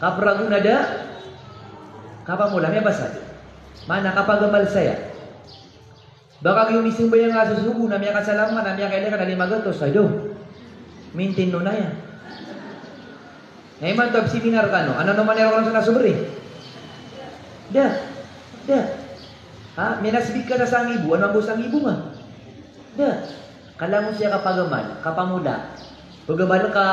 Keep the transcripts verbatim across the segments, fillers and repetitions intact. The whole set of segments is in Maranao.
Kapragon a da kapamola, miyabasa. Maana kapagamal saya. Ba kagiya misambayang ka so sobo na miyakasalam ka na miyakailay ka na lima gatos, ay do. Mintin no na aya. Na imanto a seminar kano, ano naman aya ko na sobra? Da. Da. Ha, minasbik ka na sangibo, ano mambo sangibo nga? Da. Kala mo siya kapagamal, kapamola. Pagamal ka,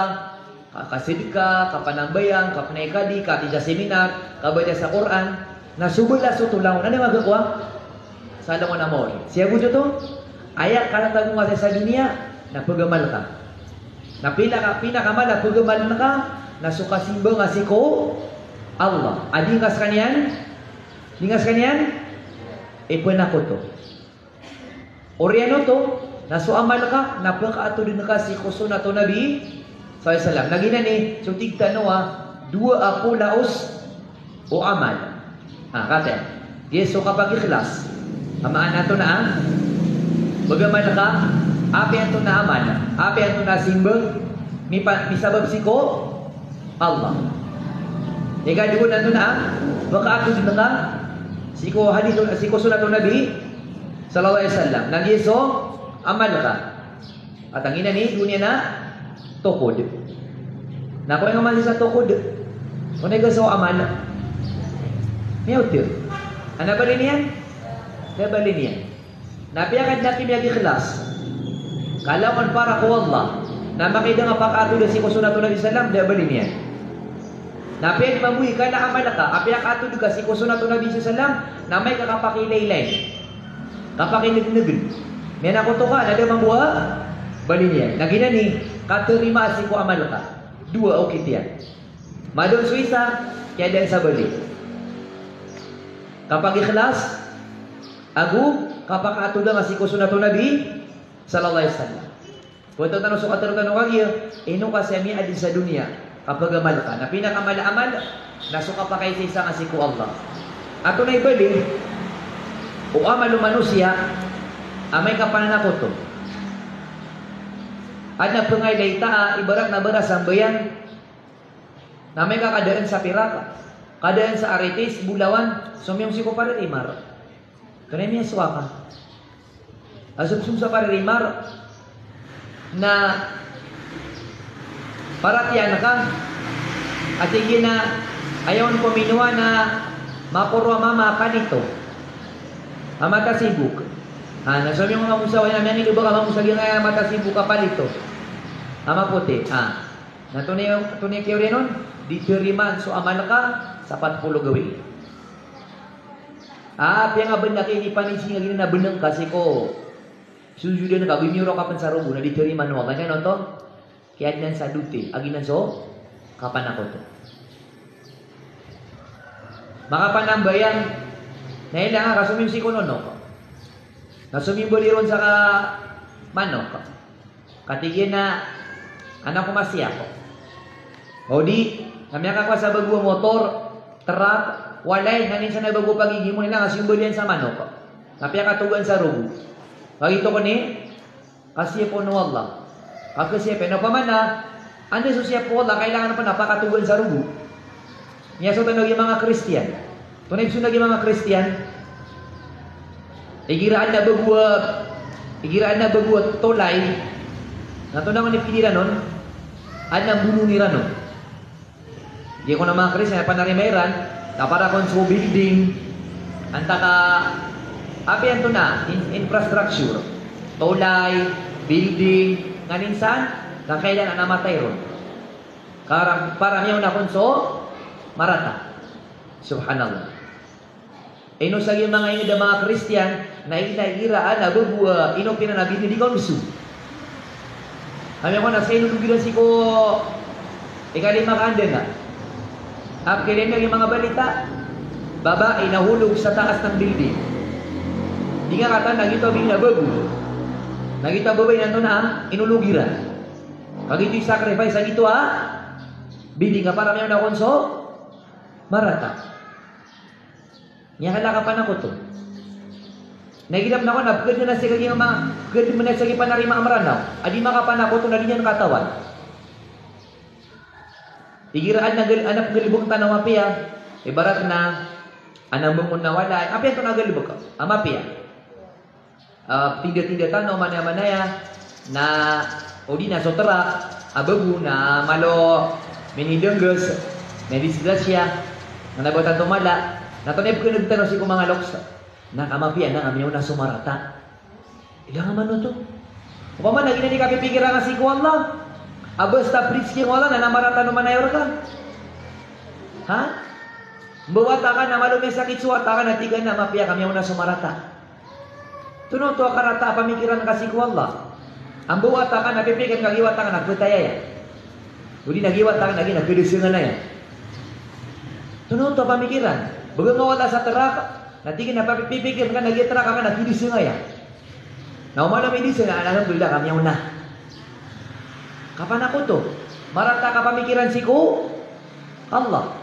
ka-, kasadka, kapanambayang, kapanaikadi, katija seminar, kabasa sa Qur'an, na so balas oto langon, ano makakowa? Sa langon a maori. Siya bo oto, aya kalatago nga sa doniya, na pagamal ka. Na pinaka, pinakamala pagamal ka, na so kasimba nga sii ko Allah. A di nga skaniyan, di nga skaniyan, ipanakoto. Oriyan oto, na so amal ka, na pakaatodn ka sii ko sunnat o Nabi sallallahu alaihi wasallam. Na giyanan i, so tig tano a, dowa a polaos o amal. Ah, kataya. Giya so kapagikhlas. Amaan antonaa, ah? Pagamal ka, apiya antonaa amal, apiya antonaa simba, mipa-, misabap sii ko Allah. Ikadowa na antonaa, ah? Pakaatodn ka sii ko hadith, sii ko sunnat o Nabi sallallahu alaihi wasallam. Na giya so amal ka. Ata giyanan i dowa niyan a tokod. Na kowa nga man sii sa tokod. Onay ka so amal. Miyaot. Ana bali niyan? Da bali niyan. Na apiya ka dn a miyagikhlas ka langon para ko Allah, na amay ka dn a pakaatod sii ko sunnat o Nabi sallam, da bali niyan. Na apiya dn mambo i kala amal ka, apiya kaatod ka sii ko sunnat o Nabi sallam, na amay ka kapakiilaylay, kapakinegnegn. Miyanakoto ka, na da mambo a bali niyan. Na giyanan i katarima sii ko amal ka. Dowa a okit iyan. Madon so isa, kiyadaan sa bali. Kapagikhlas, ago kapakaatod nga sii ko sunnat o Nabi sallallahu alaihi wasallam. Photo tano so katharo tano kagiya, ino ka siya miyaadn sa doniya, kapagamal ka. Na pinakamala a amal, na so kapakaisaisa nga sii ko Allah. Antonaa i bali o amal o manosiya, amay ka pananakoto. Adn a pngaylay ta a, ibarat na barasambayang, na amay ka kadaan sa pirak, kadaan sa aritis, bolawan, somiyong sii ko paririmar. Kna miyasowa ka. A somsong sa paririmar na paratiyayaan ka, a tig iyan a aya on ko minowa na makoro a mama a palito a matasibok. Ha, na somiyong a mamosawa iyan a miyangilobak a mamosawa iyan a matasibok a palito a mapoti. Ha. Na antonaa i, antonaa i kiyaoriyan on, di tarimaan so amal ka sa pat polo gawii. Ah, apiya nga bnar ka inipanisi nga giyanan a bnar ka sii ko sujudan ka, gii miyorok ka pn sa rogo, na di tarimaan o Allah. Giyanan oto, kiyadaan sa doti, a giyanan so kapanakoto. Makapanambayang, na ilay nga ka somiyong sii ko nonok. Na somiyong bali ron sa ka manok. Katig iyan a, anak ko masiya ko. O di, na miyakakowa sa bago a motor, trak, walay, na minsan a bago a pagigimo, na ilay nga simbalian sa manok. Na piyakatogan sa rogo. Kagiya oto kn i, kasiyap on o Allah. Kakasiyap iyan. Opama na, anda so siyap o Allah, kailangan pn a pakatogan sa rogo. Miyasowa tano a giya manga Kristiyan. Antonaa i pzowaan a giya manga Kristiyan? Igira adn a bago a, igira adn a bago a tolay, na antonaa i piliran on? Adn a mbonoon iran on. Giya kon a manga Kristiyan a panarima iran, na para kon so building, antaa ka, apiya antonaa, in-, infrastructure, tolay, building, nganin san, na kailangan a matay ron. Para, para miyaona kon so marata. Subhanallah. Ino sa giya manga ingd a manga Kristiyan, na ina igira adn a bago a, ino pinan a bini di kaon so. Kami ako na sa ino logi iran sii ko ikalima ka anda na. Apkilay niyo giya manga balita, babai nahulog sa taas ng building. Di nga katawan na giyoto a bini na bago. Na giyoto a babai na antonaa, ino logi iran. Kagiya giyoto i sacrifice a giyoto a bini nga para miyaona kon so marata. Aya kala kapanakoto. Na igira pn ako na pkd na sii kagiya ma-, pkd na sii kagiya panarima a Mranaw a di makapanakoto na di niyan katawan. Igira adn a gal-, adn a pnggalbk tano a mapiya, ibarat na adn a mngon a wala, apiya antonaa a galbk a mapiya? Ah, tinda-tinda tano, manaya-manaya, na o di na so trak a bago na malo minidnggs, na disgrasya, na ba tanto mala, na tonaa i pkhan'g tano sii ko manga loks? Na ka mapiya na ka miyaona so marata. Ilay nga man oto. Opama na giyanan i kapipikiran ka sii ko Allah, a basta priski o Allah na marata o manaya rka. Ha? Mbawataan ka na malo misakit so wata ka na tig ka na mapiya ka miyaona so marata. Antonaa oto a karata a pamikiran ka sii ko Allah? A mbawataan ka na pipikiran ka giya wata ka na pthay aya, o di na giya wata ka na giya na kdasngan aya. Antonaa oto a pamikiran? Bgan ka o Allah sa trak, na tig iyan a pipikiran ka na giya trak ka na kdasngan aya. Na o malo midasngan, alhamdulillah, ka miyaona. Kapanakoto. Marata ka pamikiran sii ko Allah.